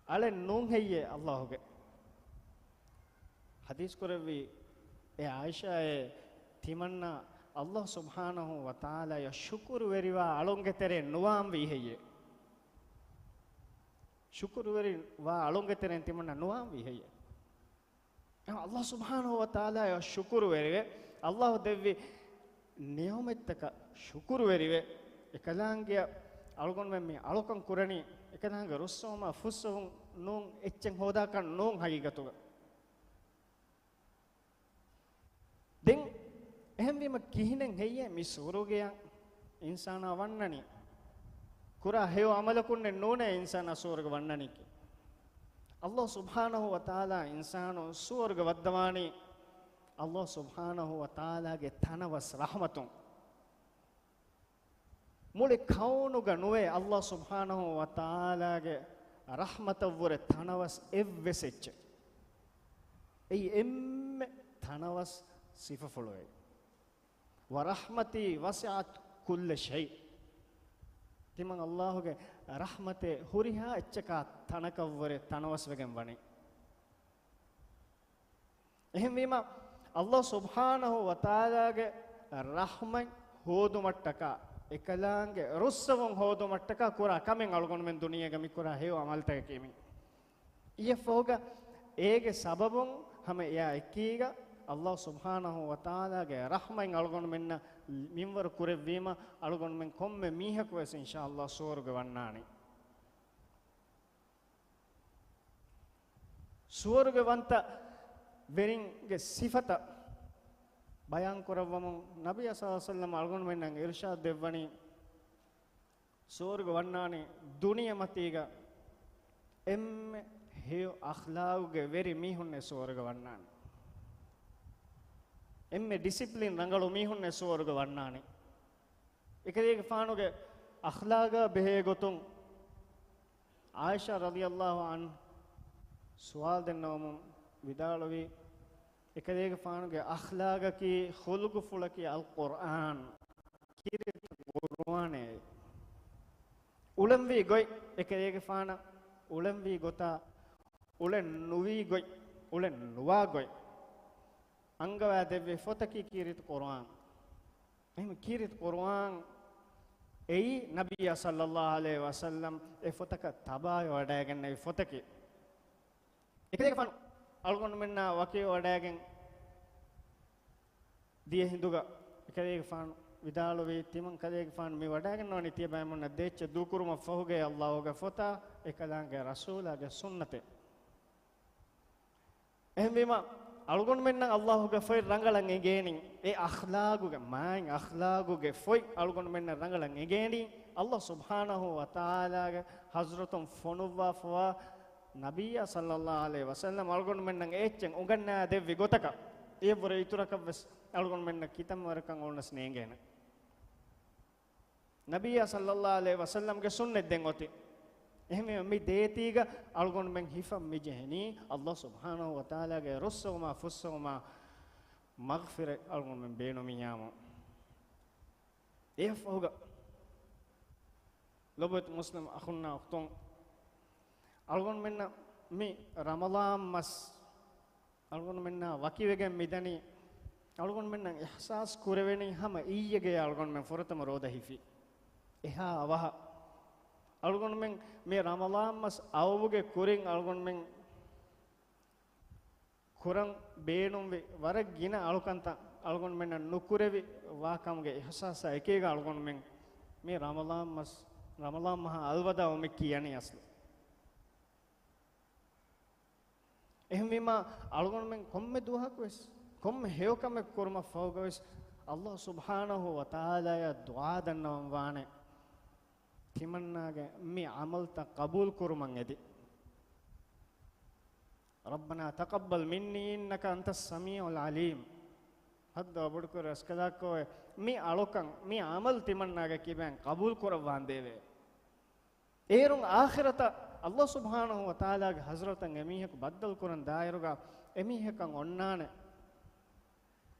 އަޅެއް ނޫން ހެއްޔޭ ﷲ ގެ؟ ޙަދީޘް ކުރެއްވީ، އޭ ޢާއިޝާއޭ، ތިމަންނަ ﷲ ސުބްޙާނަހޫ ވަތަޢާލާޔަށް ޝުކުރުވެރިވާ އަޅުންގެ ތެރެއިން ނުވާންވީ ހެއްޔޭ؟ ޝުކުރުވެރިވާ އަޅުންގެ ތެރެއިން ތިމަންނަ ނުވާންވީ ހެއްޔޭ؟ ﷲ ސުބްޙާނަހޫ ވަތަޢާލާޔަށް ޝުކުރުވެރިވެ، ﷲ ދެއްވި ނިޢުމަތްތަކަށް ޝުކުރުވެރިވެ، އެކަލާނގެއަށް އަޅުގަނޑުމެން މި އަޅުކަން ކުރަނީ، އެކަލާނގެ ރުއްސަވުމާ ފުއްސަވުން ނޫން، އެއްޗެއް ހޯދާކަށް ނޫން ހަގީގަތުގަ. ދެން އެހެންވީމަ ކިހިނެއް ހެއްޔޭ މި ސުވަރުގެއަށް އިންސާނާ ވަންނަނީ؟ ކުރާ ހެޔޮ ޢަމަލަކުންނެއް ނޫނޭ އިންސާނާ ސުވަރުގެ ވަންނަނީކީ. ﷲ ސުބްޙާނަހޫ ވަތަޢާލާ އިންސާނުން ސުވަރުގެ ވައްދަވާނީ ﷲ ސުބްޙާނަހޫ ވަތަޢާލާގެ ތަނަވަސް ރަޙްމަތުން. މުޅި ކައުނުގަ ނުވޭ ﷲ ސުބްޙާނަހޫ ވަތަޢާލާގެ ރަޙްމަތަށްވުރެ ތަނަވަސް އެއްވެސް އެއްޗެއް. އެއީ އެންމެ ތަނަވަސް ސިފަފުޅު އެއީ. ވަރަޙްމަތީ ވަސިޢަތް ކުއްލަ ޝައި. ތިމަން ﷲ ގެ ރަޙްމަތެއް ހުރިހާ އެއްޗަކާ ތަނަކަށްވުރެ ތަނަވަސްވެގެން ވަނީ. އެހެންވީމަ، ﷲ ސުބްޙާނަހޫ ވަތަޢާލާގެ ރަޙްމަތް ހޯދުމަށްޓަކާ، އެކަލާނގެ ރުއްސަވުން ހޯދުމަށްޓަކާ ކުރާ ކަމެއް އަޅުގަނޑުމެން ދުނިޔޭގަ މި ކުރާ ހެޔޮ ޢަމަލުތަކަކީ މީ. އިއްޔެ ފަހުގަ އޭގެ ސަބަބުން ހަމަ އެއާ އެކީގަ ﷲ ސުބްޙާނަހޫ ވަތަޢާލާގެ ރަޙްމަތް އަޅުގަނޑުމެންނަށް މިންވަރު ކުރެއްވީމަ، އަޅުގަނޑުމެން ކޮންމެ މީހަކުވެސް އިންޝާﷲ ސުވަރުގެ ވަންނާނެ. ސުވަރުގެ ވަންތަ ވެރިންގެ ސިފަތައް ބަޔާން ކުރައްވަމުން، ނަބިއްޔާ ޞައްލަﷲ ޢަލައިހި ވަސައްލަމަ އަޅުގަނޑުމެންނަށް އިރުޝާދު ދެއްވަނީ، ސުވަރުގެ ވަންނާނީ ދުނިޔެމަތީގަ އެންމެ ހެޔޮ އަޚްލާގުގެ ވެރި މީހުންނޭ ސުވަރުގެ ވަންނާނީ. އެންމެ ޑިސިޕްލިން ރަނގަޅު މީހުންނޭ ސުވަރުގެ ވަންނާނީ. އެކަލޭގެފާނުގެ އަޚްލާގާ ބެހޭ ގޮތުން ޢާއިޝާ ރަޟިޔަﷲ ޢަންހާ ސުވާލު ދެންނެވުމުން ވިދާޅުވީ، އެކަލޭގެފާނުގެ އަޚްލާގަކީ، ޚުލުޤުފުޅަކީ އަލްޤުރްއާން، ކީރިތި ޤުރުއާނޭ. އުޅެންވީ ގޮތް، އެކަލޭގެފާނަށް އުޅެންވީ ގޮތާ، އުޅެން ނުވީ ގޮތް، އުޅެން ނުވާ ގޮތް އަންގަވާ ދެއްވި ފޮތަކީ ކީރިތި ޤުރުއާން. އެހެން ކީރިތި ޤުރުއާން އެއީ ނަބިއްޔާ ޞައްލަﷲ ޢަލައިހި ވަސައްލަމް އެ ފޮތަކަށް ތަބާވެ ވަޑައިގެންނެވި ފޮތަކީ. އެކަލޭގެފާނު އަޅުގަނޑުމެންނާ ވަކިވެ ވަޑައިގެން ދިޔަ ހިނދުގަ އެކަލޭގެފާނު ވިދާޅުވީ، ތިމަން ކަލޭގެފާނު މި ވަޑައިގަންނަވަނީ ތިޔަބައިމީހުންނަށް ދޭއްޗެއް ދޫކުރުމަށްފަހުގައި ﷲ ގެ ފޮތާ އެކަލާނގެ ރަސޫލާގެ ސުންނަތެއް. އެހެންވީމަ، އަޅުގަނޑުމެންނަށް ﷲ ގެ ފޮތް ރަނގަޅަށް އެނގޭނީ، އެ އަޚްލާގުގެ، މާތް އަޚްލާގުގެ ފޮތް އަޅުގަނޑުމެންނަށް ރަނގަޅަށް އެނގޭނީ، ﷲ ސުބްޙާނަހޫ ވަތަޢާލާގެ ޙަޟްރަތުން ފޮނުއްވާފަވާ ނަބިއްޔާ ޞައްލަﷲ ޢަލައިހި ވަސައްލަމް އަޅުގަނޑުމެންނަށް އެއްޗެއް އުނގަންނާ ދެއްވި ގޮތަކަށް. އެއަށްވުރެ އިތުރަކަށްވެސް އަޅުގަނޑުމެންނަށް ކިތަންމެ ވަރަކަށް އޮންނަސް ނޭނގޭނެ. ނަބިއްޔާ ޞައްލަﷲ ޢަލައިހި ވަސައްލަމްގެ ސުންނަތް ދެން އޮތީ. އެހެންވީމަ މި ދޭތީގަ އަޅުގަނޑުމެން ހިފަން މި ޖެހެނީ، ﷲ ސުބްޙާނަހޫ ވަތަޢާލާގެ ރުއްސަވުމާ ފުއްސަވުމާ މަޣްފިރަތް އަޅުގަނޑުމެން ބޭނުމިއްޔާމު. އެއަށްފަހުގަ ލޮބުވެތި މުސްލިމް އަޚުންނާ އުޚްތުން، އަޅުގަނޑުމެންނަށް މި ރަމަޟާން މަސް އަޅުގަނޑުމެންނާ ވަކިވެގެން މިދަނީ، އަޅުގަނޑުމެންނަށް އިޙްސާސް ކުރެވެނީ ހަމަ އިއްޔެގެ އަޅުގަނޑުމެން ފުރަތަމަ ރޯދަ ހިފި. އެހާ އަވަހަށް އަޅުގަނޑުމެން މި ރަމަޟާން މަސް އައުމުގެ ކުރިން އަޅުގަނޑުމެން ކުރަން ބޭނުންވި ވަރަށް ގިނަ އަޅުކަންތައް އަޅުގަނޑުމެންނަށް ނުކުރެވި ވާކަމުގެ އިޙްސާސާ އެކީގަ އަޅުގަނޑުމެން މި ރަމަޟާން މަސް، ރަމަޟާން މަހަށް އަލްވަދާޢު މި ކިޔަނީ އަސްލު. އެހެންވީމާ، އަޅުގަނޑުމެން ކޮންމެ ދުވަހަކުވެސް، ކޮންމެ ހެޔޮކަމެއް ކުރުމަށްފަހުގަވެސް، ﷲ ސުބްޙާނަހޫ ވަތަޢާލާޔަށް ދުޢާ ދަންނަވަން ވާނެ، ތިމަންނާގެ މި ޢަމަލްތައް ޤަބޫލު ކުރުމަށް އެދި. ربنا تقبل مني إنك أنت السميع العليم. ހައްދަވާ ބޮޑުކުރެ ރަސްކަލާކޯއެ، މި އަޅުކަން، މި ޢަމަލް ތިމަންނާގެ ކިބައިން ޤަބޫލު ކުރައްވާނދޭވެ. އޭރުން އާޚިރަތަށް ﷲ ސުބްޙާނަހޫ ވަތަޢާލާގެ ޙަޟްރަތަށް އެމީހަކު ބައްދަލުކުރަން ދާއިރުގަ އެމީހަކަށް އޮންނާނެ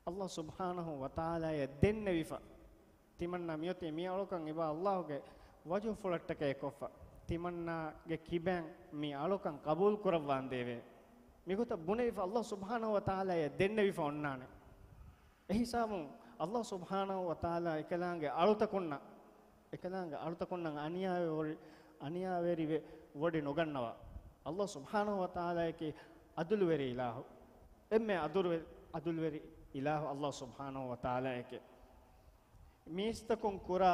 ﷲ ސުބްޙާނަހޫ ވަތަޢާލާޔަށް ދެންނެވިފަ. ތިމަންނާ މިއޮތީ މި އަޅުކަން އިބާ ﷲގެ ވަޖުހުފުޅަށްޓަކައި ކޮށްފަ. ތިމަންނާގެ ކިބައިން މި އަޅުކަން ޤަބޫލު ކުރައްވާނދޭވެ. މިގޮތަށް ބުނެވިފަ ﷲ ސުބްޙާނަހޫ ވަތަޢާލާޔަށް ދެންނެވިފަ އޮންނާނެ. އެހިސާބުން ﷲ ސުބްޙާނަހޫ ވަތަޢާލާ އެކަލާނގެ އަޅުތަކުންނަށް، އެކަލާނގެ އަޅުތަކުންނަށް އަނިޔާވެރި، އަނިޔާވެރިވެ ވޮޑި ނުގަންނަވާ. ﷲ ސުބްޙާނަހޫ ވަތަޢާލާޔަކީ ޢަދުލުވެރި އިލާހު. އެންމެ ޢަދުލުވެ-، ޢަދުލުވެރި އިލާހު ﷲ ސުބްޙާނަހޫ ވަތަޢާލާޔެކޭ. މީސްތަކުން ކުރާ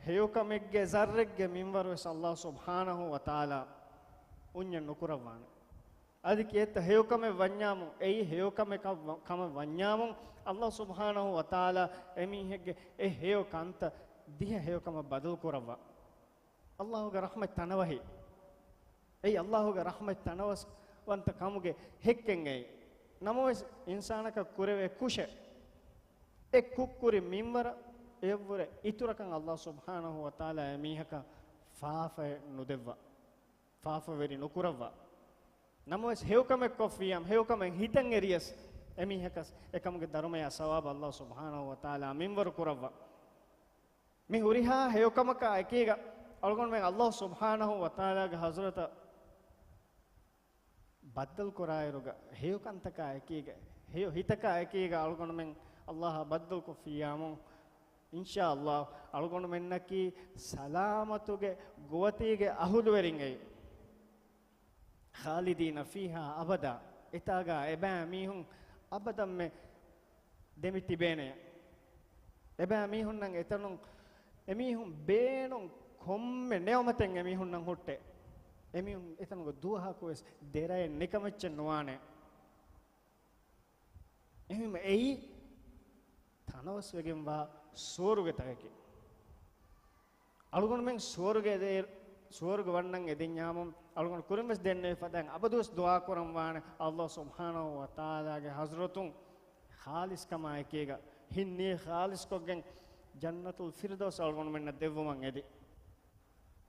ހެޔޮކަމެއްގެ ޒައްރެއްގެ މިންވަރު ވެސް ﷲ ސުބްޙާނަހޫ ވަތަޢާލާ އުންޏެއް ނުކުރައްވާނެ. އަދި ކިއެއްތަ ހެޔޮކަމެއް ވަންޏާމު، އެއީ ހެޔޮކަމެއް ކަ-، ކަމަށް ވަންޏާމު، ﷲ ސުބްޙާނަހޫ ވަތަޢާލާ އެމީހެއްގެ އެ ހެޔޮ ކަންތައް ދިހަ ހެޔޮކަމަށް ބަދަލު ކުރައްވާ. ﷲގެ ރަޙްމަތް ތަނަވަހި. އެއީ ﷲގެ ރަޙްމަތް ތަނަވަސްވަންތަ ކަމުގެ ހެއްކެއް އެއީ. ނަމަވެސް އިންސާނަކަށް ކުރެވޭ ކުށެއް، އެ ކުށްކުރި މިންވަރަށް އެއަށްވުރެ އިތުރަކަށް ﷲ ސުބްޙާނަހޫ ވަތަޢާލާ އެމީހަކަށް ފާފައެއް ނުދެއްވާ. ފާފަވެރި ނުކުރައްވާ. ނަމަވެސް ހެޔޮކަމެއް ކޮށްފިއްޔާމު، ހެޔޮކަމެއް ހިތަށް އެރިޔަސް އެމީހަކަސް އެކަމުގެ ދަރުމަޔާ ސަވާބު ﷲ ސުބްޙާނަހޫ ވަތަޢާލާ މިންވަރު ކުރައްވާ. މި ހުރިހާ ހެޔޮކަމަކާ އެކީގަ އަޅުގަނޑުމެން ﷲ ސުބްޙާނަހޫ ވަތަޢާލާގެ ޙަޟްރަތަށް ބައްދަލުކުރާއިރުގަ، ހެޔޮކަންތަކާ އެކީގަ، ހެޔޮ ހިތަކާ އެކީގަ އަޅުގަނޑުމެން ﷲއާ ބައްދަލުކޮށްފިއްޔާމު، އިންޝާﷲ އަޅުގަނޑުމެންނަކީ ސަލާމަތުގެ ގުވަތީގެ އަހުލުވެރިން އެއީ. ޚާލިދީނަ ފީހާ އަބަދާ، އެތާގަ އެބައިމީހުން އަބަދަށްމެ ދެމި ތިބޭނެ. އެބައިމީހުންނަށް އެތަނުން އެމީހުން ބޭނުން ކޮންމެ ނިޢުމަތެއް އެމީހުންނަށް ހުއްޓޭ. އެމީހުން އެތަނުގަ ދުވަހަކުވެސް ދެރައެއް ނިކަމެއްޗެއް ނުވާނެ. އެހެންވީމަ އެއީ ތަނަވަސްވެގެންވާ ސުވަރުގެތަކަކީ. އަޅުގަނޑުމެން ސުވަރުގެ ދޭ-، ސުވަރުގެ ވަންނަން އެދިންޏާމު، އަޅުގަނޑު ކުރިންވެސް ދެންނެވި ފަދައިން އަބަދުވެސް ދުޢާ ކުރަން ވާނެ، ﷲ ސުބްޙާނަހޫ ވަތަޢާލާގެ ޙަޟްރަތުން ޚާލިޞްކަމާ އެކީގަ، ހިތް ނިޔަތް ޚާލިޞްކޮށްގެން ޖަންނަތުލް ފިރްދައުސް އަޅުގަނޑުމެންނަށް ދެއްވުމަށް އެދި.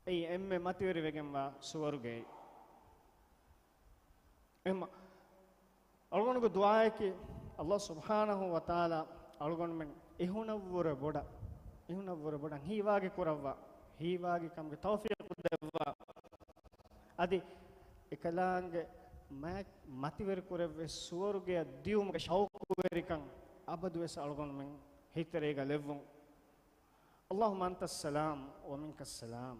އެއީ އެންމެ މަތިވެރިވެގެންވާ ސުވަރުގެއެއް. އެހެންމަ އަޅުގަނޑުގެ ދުޢާއަކީ، ﷲ ސުބްޙާނަހޫ ވަތަޢާލާ އަޅުގަނޑުމެން އިހުނަށްވުރެ ބޮޑަށް، އިހުނަށްވުރެ ބޮޑަށް ހީވާގި ކުރައްވާ، ހީވާގި ކަމުގެ ތައުފީޤު ދެއްވާ. އަދި އެކަލާނގެ މާތް މަތިވެރި ކުރެއްވި ސުވަރުގެއަށް ދިޔުމުގެ ޝައުޤުވެރިކަން އަބަދުވެސް އަޅުގަނޑުމެން ހިތެރޭގަ ލެއްވުން. اللهم أنت السلام ومنك السلام.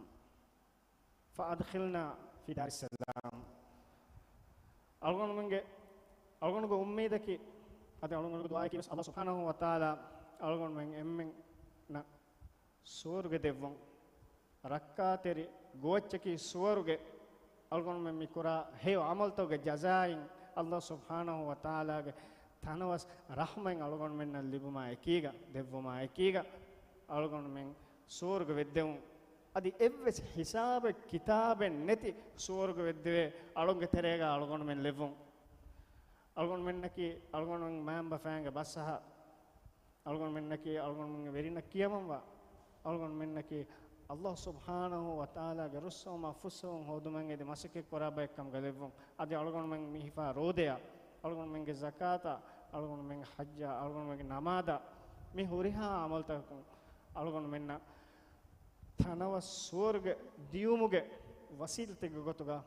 فأدخلنا في دار السلام. އަޅުގަނޑުމެންގެ، އަޅުގަނޑުގެ އުއްމީދަކީ، އަދި އަޅުގަނޑުގެ ދުޢާއަކީ ވެސް ﷲ ސުބްޙާނަހޫ ވަތަޢާލާ އަޅުގަނޑުމެން އެންމެންނަށް ސުވަރުގެ ދެއްވުން. ރައްކާތެރި ގޮވައްޗަކީ ސުވަރުގެ. އަޅުގަނޑުމެން މި ކުރާ ހެޔޮ ޢަމަލުތަކުގެ ޖަޒާއިން ﷲ ސުބްޙާނަހޫ ވަތަޢާލާގެ ތަނަވަސް ރަޙްމަތް އަޅުގަނޑުމެންނަށް ލިބުމާ އެކީގަ، ދެއްވުމާ އެކީގަ، އަޅުގަނޑުމެން ސުވަރުގެ ވެއްދެވުން. އަދި އެއްވެސް ހިސާބެއް ކިތާބެއް ނެތި ސުވަރުގެ ވެއްދެވޭ އަޅުންގެ ތެރޭގަ އަޅުގަނޑުމެން ލެއްވުން. އަޅުގަނޑުމެންނަކީ އަޅުގަނޑުމެން މައިންބަފައިންގެ ބަސްއަހާ، އަޅުގަނޑުމެންނަކީ އަޅުގަނޑުމެންގެ ވެރިންނަށް ކިޔަމަންވާ، އަޅުގަނޑުމެންނަކީ ﷲ ސުބްޙާނަހޫ ވަތަޢާލާގެ ރުއްސަވުމާ ފުއްސެވުން ހޯދުމަށް އެދި މަސައްކަތް ކުރާ ބައެއް ކަމުގަ ލެއްވުން. އަދި އަޅުގަނޑުމެން މި ހިފާ ރޯދަޔާ، އަޅުގަނޑުމެންގެ ޒަކާތާ، އަޅުގަނޑުމެންގެ ޙައްޖާ، އަޅުގަނޑުމެންގެ ނަމާދާ، މި ހުރިހާ ޢަމަލުތަކަކުން އަޅުގަނޑުމެންނަށް ތަނަވަސް ސުވަރުގެ ދިޔުމުގެ ވަސީލަތެއްގެ ގޮތުގަ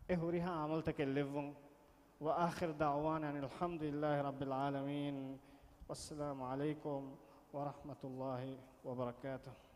އެ ހުރިހާ ޢަމަލުތަކެއް ލެއްވުން. وآخر دعوانا أن الحمد لله رب العالمين. والسلام عليكم ورحمة الله وبركاته.